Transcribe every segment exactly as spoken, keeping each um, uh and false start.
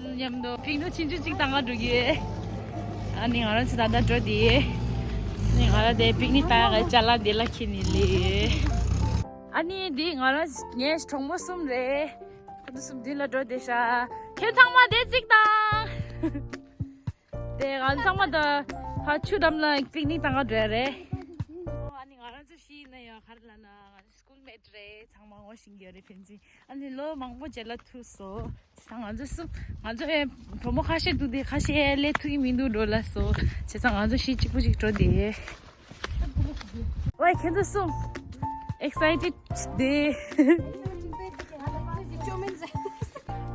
མཉམ་དུ་པིག་ནིག་ཆུང་ཆུང་གཅིག་བཏང་ག་འགྲོ་གི་ཡོད། ཨ་ནི་ང་རང་ཚོ་ད་ལྟ་འགྲོ་དེ། ཨ་ནི་ང་རང་དེ་པིག་ནིག་བཏང་ག་ཅ་ལག་དེ་ལ་ཁྱེར་ནི་ལེ། ཨ་ནི་འདི་ང་རང་ངའི་གྲོགས་མོ་གསུམ་རེད། ཁོ་ཚོ་གསུམ་མདུན་ལ་འགྲོ་བསྡད་ཤག་ཁྱེད་ཚང་མ་དེ་གཅིག་དང་། དེ་ང་ཚང་མ་ད་ཕ་ཆུ་འགྲམ་ལ་པིག་ནིག་བཏང་ག་འགྲོ་ཡ་རེད། ཨ་ནི་ང་རང་ཚོ་ཤི་ན་ཡ་ག་རེ་ལབ་ན་ང་ཚོ་སྐུལ་མེད་རེད། ཚང་མ་ངོ་ཤེས་ཀྱི་ཡོད་རེད་ཕན་ཚུན། ཨ་ནི་ལོ་མང་པོ་རྗེས་ལ་ཐུག་སོང་། བྱས་ཙང་ང་ཚོ་གསུམ་ང་ཚོ་ཨེ་བུ་མོ་ཁ་ཤས་འདུག་དེ་ཁ་ཤས་སླེབས་ཐུབ་ཀྱི་མི་འདུག་འགྲོ་ལ་སོང་། བྱས་ཙང་ང་ཚོ་ཤི་གཅིག་པུ་ཅིག་འགྲོ་དེ། ཝེ་ཁྱེད་ཚོ་གསུམ་ཨེག་སའི་ཊེཌ་དེ།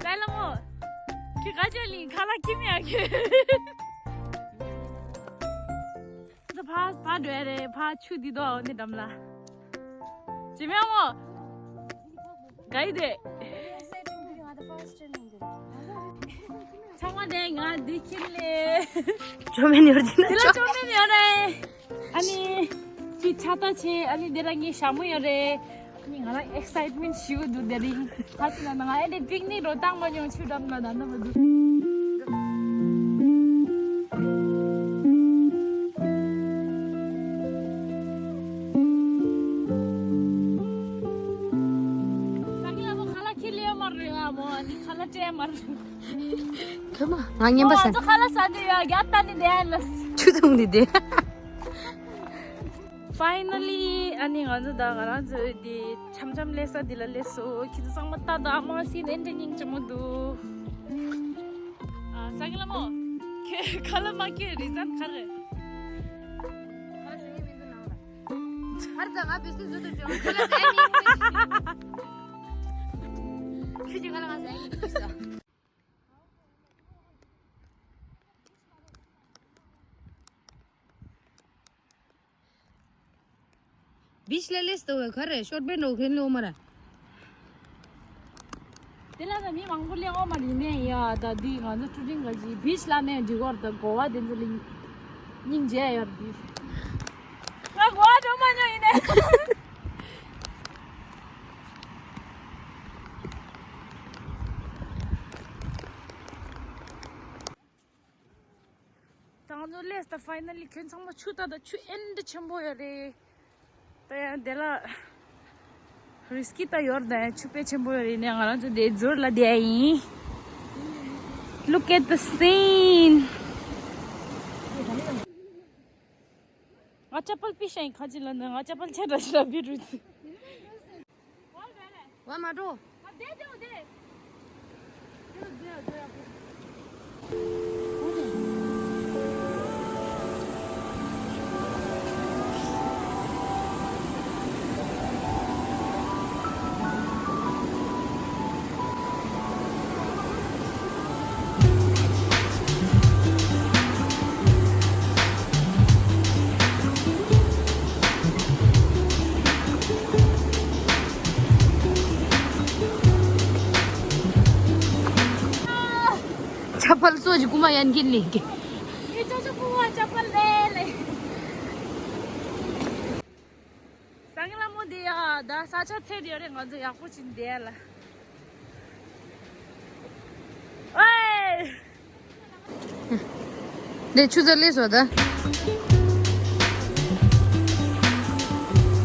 སའི་ལ་མོ། ཁྱོད་ག་ཅག་ལིང་ཁ་ལག་ཁྱིམ་ཡ་ཁྱོད། ཕ་ཕ་འགྲོ་ཡ་རེད། ཕ་ཆུ་འདི་དོ་འདི་འགྲམ་ལ། ཇི་མེ་མོ། ག་ཡི་དེ། ཚང་མ་དེ་ང་འདི་ཁྱིམ་ལས། ཅོ་མེན་ཡོད་ཀྱི་ན་དེ་ལ་ཅོ་མེན་ཡོད་རེད། ཨ་ནི། ཅི་ཆ་ད་ཆེ། ཨ་ནི་དེ་ལ་ངའི་ཞྭ་མོ་ཡོད་རེད། ཨ་ནི་ང་རང་ཨེག་སའི་ཊི་མེན་ཊི་ཞེ་པོ་འདུག་དེ་རིང་། ཧ་ཅང་ན་ང་ཨེ་འདྲའི་པིག་ནིག་རོ་བཏང་མ་མྱོང་ཆུ་འགྲམ་ལ་ད་ནི་མི་འདུག་ས་གི་ལ་མོ་ཁ་ལག་ཁྱེར་ལེ་མ་རེད། ཨ་མོ་ཨ་ནི་ཁ་ལག་སྤྲད་མ་རེད། ཁྱོད་མ་ང་ངན་པ་ཨོ་ང་ཟ། ཚོ་ཁ་ལག་ཟ་འདི་ཡ་རྒྱ་ལྟ་ནི་དེ་ཨ་ལ། ཆུ་འཐུང་ནི་དེ། ཕའི་ནལ་ལི། ཨ་ནི་ང་ཚོ་ད་ང་རང་ཚོའི་དེ་འཆམ་འཆམ་སླེབས་ས་འདི་ལ་སླེབས་སོང་། ཁྱེད་ཚོ་ཚང་མ་ལྟ་དང་། ཨ་མ་སི་ནན་ཏན་སྙིང་རྗེ་མོ་འདུག་ཨ་ས་གི་ལ་མོ། ཁྱོད་ཁ་ལག་མ་ཁྱེར་རི་ཛན་ག་རེ། ཁ་ལག་ཟ་ཡ་མི་འདུག་ནང་ལ། ཧར་ཙ་ང་བེ་སི་བཟོ་དུ་བྱུང་། ཁ་ལག་ཟ་ཡ་མི་འདུག་ཁྱོད་ཀྱི་ཁ་ལག་ང་ཟ་ཡ་མི་འདུག་བིཆ་ལ་སླེབས་སོང་བས་ག་རེ་ཤོར་བན་འགྲོ་མཁན་ལོ་མ་ར། དེ་ལ་ད་མི་མང་པོ་སླེབས་འོང་མ་རེད་ནས་ཡ། ད་འདི་ང་ཚོ་ཀྲུ་ཀྲིང་ག་ཅི་བིཆ་ལ་ནས་འགྲིག་གོ་ར། ད་གོ་བ་དེ་ཚོ་ལ་སྙིང་རྗེ་ཡོད་འདི། ང་གོ་བ་འགྲོ་མ་མྱོང་ཡིན་ནས། ད་ང་ཚོ་སླེབས་ད། ཕའི་ནལ་ལི་ཁྱོད་ཚང་མ་ཆུ་ལྟ་ད། ཆུ་ཨེ་འདྲ་ཆེན་པོ་ཡོད་རེད། ད་ཡང་དེ་ལ་རི་སི་ཀི་ད་ཡོད་རེད། ད་ཡང་ཆུ་དཔེ་ཆེན་པོ་ཡོད་རེད་ནས། ང་རང་ཚོ་དེ་འཛུལ་ལ་བསྡད་ཡིན། Look at the scene. ང་ཅ་པལ་པི་ཤ་ཡིན་ཁ་ཅི་ལ་ན། ང་ཅ་པལ་ཆ་འདྲ་ཞིག་ལ་བི་རུ་ཚི། ཝ་མ་འགྲོ། ཅ་པལ་ཚོ་ཅིག་རྐུ་མ་ཡན་གྱིན་ལེན་གྱི། ངའི་ཅོ་ཅོ་ཕུ་བ་ཅ་པལ་རེད་ལེ། སང་ལ་མོ་དེ་ཡ་ད་ས་ཆ་ཚད་ཡོད་རེད། ང་ཚོ་ཡག་པོ་ཅིག་བསྡད་ལ། ཨེ། འདི་ཆུ་ཚ་ལས་སོ་ད།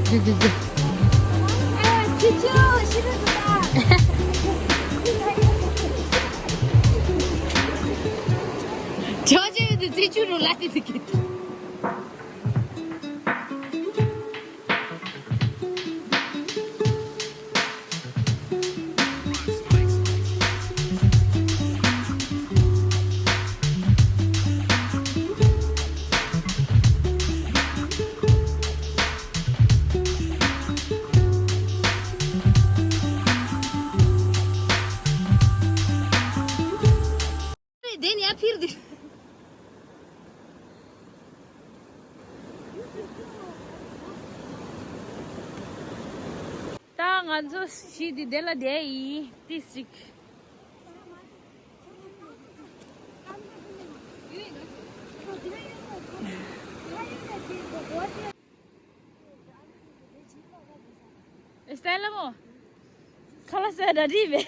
འདི་འདི་འདི། ཅོ་ཅོ་འདི་ཚེ་ཆུ་རུ་ལ་དེ་དེ་གི། དེ་ནས་ཡར་འཕུར་དེ། ད་ང་ཚོ་གཞིས་འདི་དེ་ལ་བསྡད་ཡིན་ཏིས་ཅིག་ཨེ་སྟན་ལ་མོ། ཁ་ལག་ཟ་ད་རི་བས།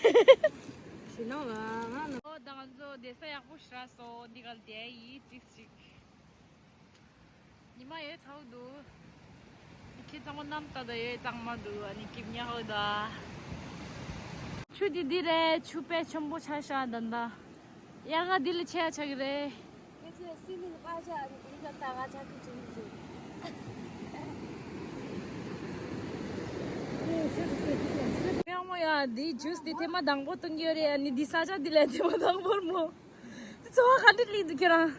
ཞི་ནོ་ང་ང་ནོ། ཨོ་ད་ང་ཚོ། བསྡད་ས་ཡག་པོ་ཞིག་རག་སོང་། འདི་ག་ལ་བསྡད་ཡིན་ཏིག་ཅིག་ཉི་མ་ཡོད་ཚ་བོ་འདུག་ཁྱེད་ཚང་མ་གནམ་ལྟ་ད་ཡོད་གཙང་མ་འདུག་ཨ་ནི་སྐྱིབས་ཉག་ཧོ་ད། ཆུ་འདི་འདི་རེད། ཆུ་དཔེ་ཆེན་པོ་ཆགས་ཤག་ད་ལྟ། དབྱར་ཁ་འདི་ལས་ཆེ་ཡ་ཆགས་ཀྱི་རེད། ཁྱེད་ཚོས་སི་ལིང་པ་ཆ་ཨ་ནི་འདི་ལ་ལྟ་ག་ཆགས་ཀྱི་བྱུང་ཟིག་གཡང་མོ་ཡ། འདི་ཇུས་འདི་ཐེངས་མ་དང་པོ་བཏུང་གི་ཡོད་རེད། ཨ་ནི་འདི་ས་ཆ་འདི་ལས་ཐེངས་མ་དང་པོར་མོ། འཚོ་བ་ག་འདྲ་སླེབས་འདུག་ཁྱེད་རང་།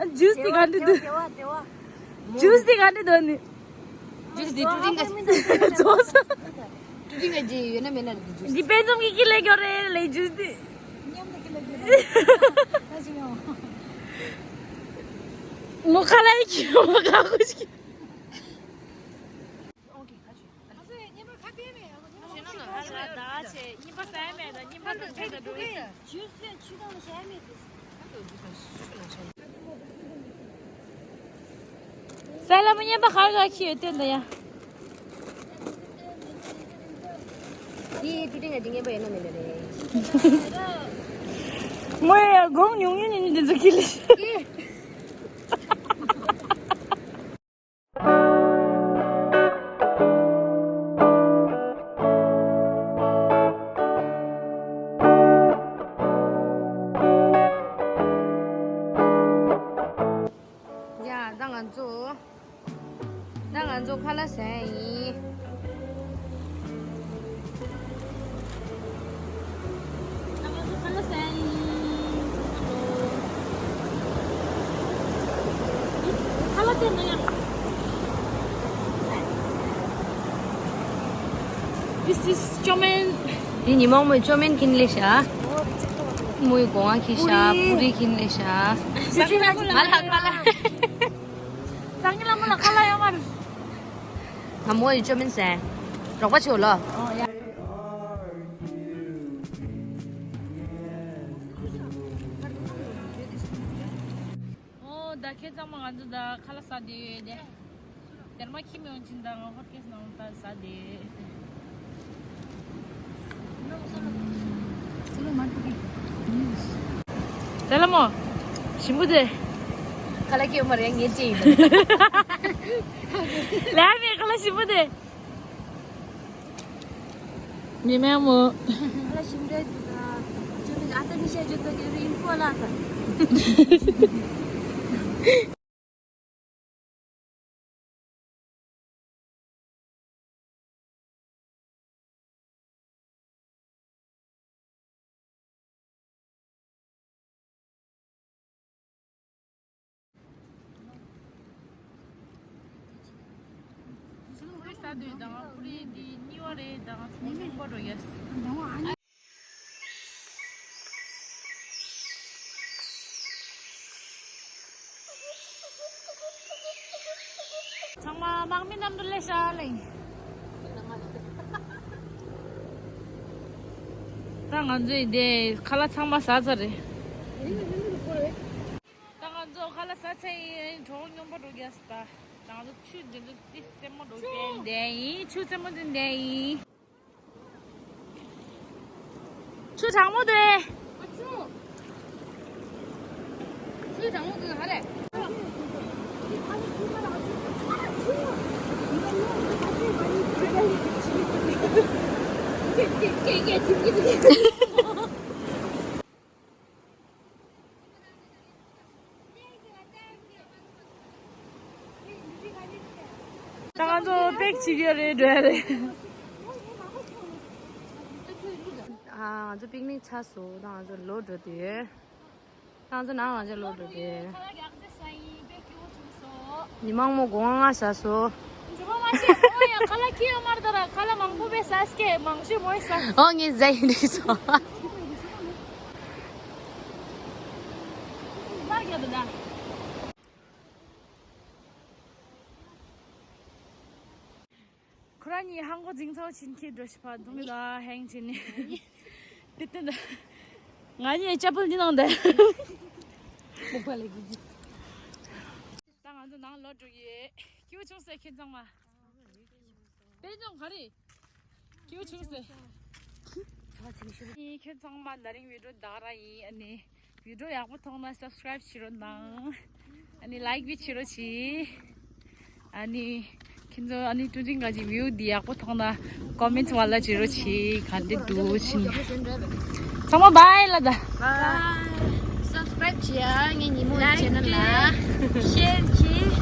ཨ་ཇུས་དེ་ག་འདྲ་འདུག་ཇུས་དེ་ག་འདྲ་འདུག་ནི། ཇུས་དེ་ཀྲུ་ཏིང་ག་ཙོག་ཙོག་ཀྲུ་ཏིང་ག་ཇི་ཡོད་ན་མེད་ན་རེད་ཇུས། འདི་དཔེ་མཚམས་ཀྱི་ཀི་ལེ་གྱོ་རེད་ལེ་ཇུས་དེ། མཉམ་དུ་ཀི་ལེ་གྱོ་རེད། ངོ་ཁ་ལ་ཡི་ཁྱི་མོ་ག་གོ་ཞིག་ས་ལ་མ་ཉན་པ་ཧར་ག་ཁྱི་ཡོད་དོན་དུ་ཡ། དེ་ཀྲུ་ཏིང་ང་དེ་ངན་པ་ཡོད་ན་མེད་ན་རེད། མོ་ཡ་སྒོམ་ཉུང་ཉུང་ཉུང་ཉུང་དེ་ཚོ་ཁྱི་ལ། ཡ་ད་ང་ཚོ་ད་ང་ཚོ་ཁ་ལག་ཟ་ཡ་ཡིན། ད་ང་ཚོ་ཁ་ལག་ཟ་ཡ་ཡིན། ཁ་ལག་དེ་ན་ཡང་། This is chow mein. འདི་ཉི་མ་མོའི་ཅོ་མིན་ཁིན་ལེ་ཤ། མོའི་གོང་ཁི་ཤ། པུ་རི་ཁིན་ལེ་ཤ། ང་ལ་ང་ལ། སང་ཉིན་ལ་མོ་ལ་ཁ་ལག་ཡོད་མ་རེད། ང་མོ་ཡི་ཅོ་མིན་ཟེར། རོགས་པ་བྱེད་ལོ། ཨོ་ཡ། ཨོ་ད་ཁྱེད་ཚང་མ་ང་ཚོ་ད་ཁ་ལག་ཟ་བསྡད་ཡོད་དེ། དེར་མ་ཁྱིམ་ཡོང་ཕྱིན་དང་ཧོར་སྐད་ནང་ད་ཟ་དེ། དེ་ལ་མོ། ཞིམ་པོ་དེ། ཁ་ལག་སྐྱེས་མ་རེད་ངས་ཅི་ཡིན། ལ་མེ་ཁ་ལག་ཞིམ་པོ་དེ། ཉི་མ་མོ། ཁ་ལག་ཞིམ་རེད་འདུག་ད། ཅོ་མི་ཨ་ཏ་ནི་ཤ་ཅོ་ཏོ་གི་རིང་ཁོ་ལ་ད། ཟ་དུས་དང་པུ་རི་འདི་གཉིས་པ་རེད་དང་ཐུང་ཐུང་པོ་འགྲོ་ཡས། ཚང་མ་དམག་མི་རྣམས་ལ་ལེ་ཤ་ལེ། ད་ང་ཚོས་འདི་ཁ་ལག་ཚང་མ་ཟ་ཚར་རེད། ད་ང་ཚོ་ཁ་ལག་ཟ་ཚར་ཡིན། གྲོགས་སྙོམས་པོ་འགྲོ་རྒྱུ་ཟེར་ད། ད་ང་ཚོ་ཆུ་འདི་ཚོ་ཏི་རྩེད་མོ་འགྲོ་རྒྱུ་འདི་ཡིན། ཆུ་རྩེད་མོ་འདི་འདི་ཡིན། ཆུ་གྲང་མོ་འདུག་ཆུ་གྲང་མོ་འདུག་ཧ་ལས། ད་ང་ཚོ་པེག་བྱེད་ཀྱི་རེད་འགྲོ་ཡ་རེད། ཨ་ང་ཚོ་པིག་ནིག་ཚར་སོང་། ད་ང་ཚོ་ལོག་འགྲོ་དུས། ད་ང་ཚོ་ནང་ང་ཚོ་ལོག་འགྲོ་དུས། ཉི་མ་མོ་སྒོ་ང་ཟ་སོང་། ཨོ་ངས་ཟ་ཡིན་འགྲིག་སོང་། ཁོ་རང་གཉིས་ཧང་གོ་འཛིང་ཚོགས་ཕྱིན་ཁྱེད་འགྲོ་ཤི་ཕ་དུང་ལ་ཧེང་ཕྱིན་ནི། དེ་ལྟ་ད། ང་གཉིས་ཅ་པལ་འདི་ནང་དེ། མོག་པ་ལས་གི་གི། ད་ང་ཚོ་ནང་ལོག་འགྲོ་གི། སྐྱིད་པོ་བྱུང་ཟེར་ཁྱེད་ཚང་མ། དཔེ་ཆུང་ག་རེ། སྐྱིད་པོ་བྱུང་ཟེར། ཁྱོད་ཚང་མ་ད་རིང་བི་ཌིའོ་བདག་ར་ཡིན། ཨ་ནི་བི་ཌིའོ་ཡག་པོ་མཐོང་ན་སབ་སི་ཀ་རའིབ་བྱེད་རོགས་གནང་། ཨ་ནི་ལའིག་བི་བྱེད་རོགས་གྱིས། ཨ་ནི་ཁྱེད་ཚོ་ཨ་ནི་ཀྲུ་ཀྲིང་ག་གི་བིའུ་འདི་ཡག་པོ་མཐོང་ན་ཀོ་མེན་ཊི་བ་ལ་བྱེད་རོགས་གྱིས། ག་འདྲ་འདུག་ཕྱིན། ཚང་མ་བྷའི་ལ་ད། སབ་སི་ཀ་རའིབ་བྱེད་ཡ། ངའི་ཉིན་མོ་ཡི་ཆེ་ནལ་ལ། ཤེར་གྱིས།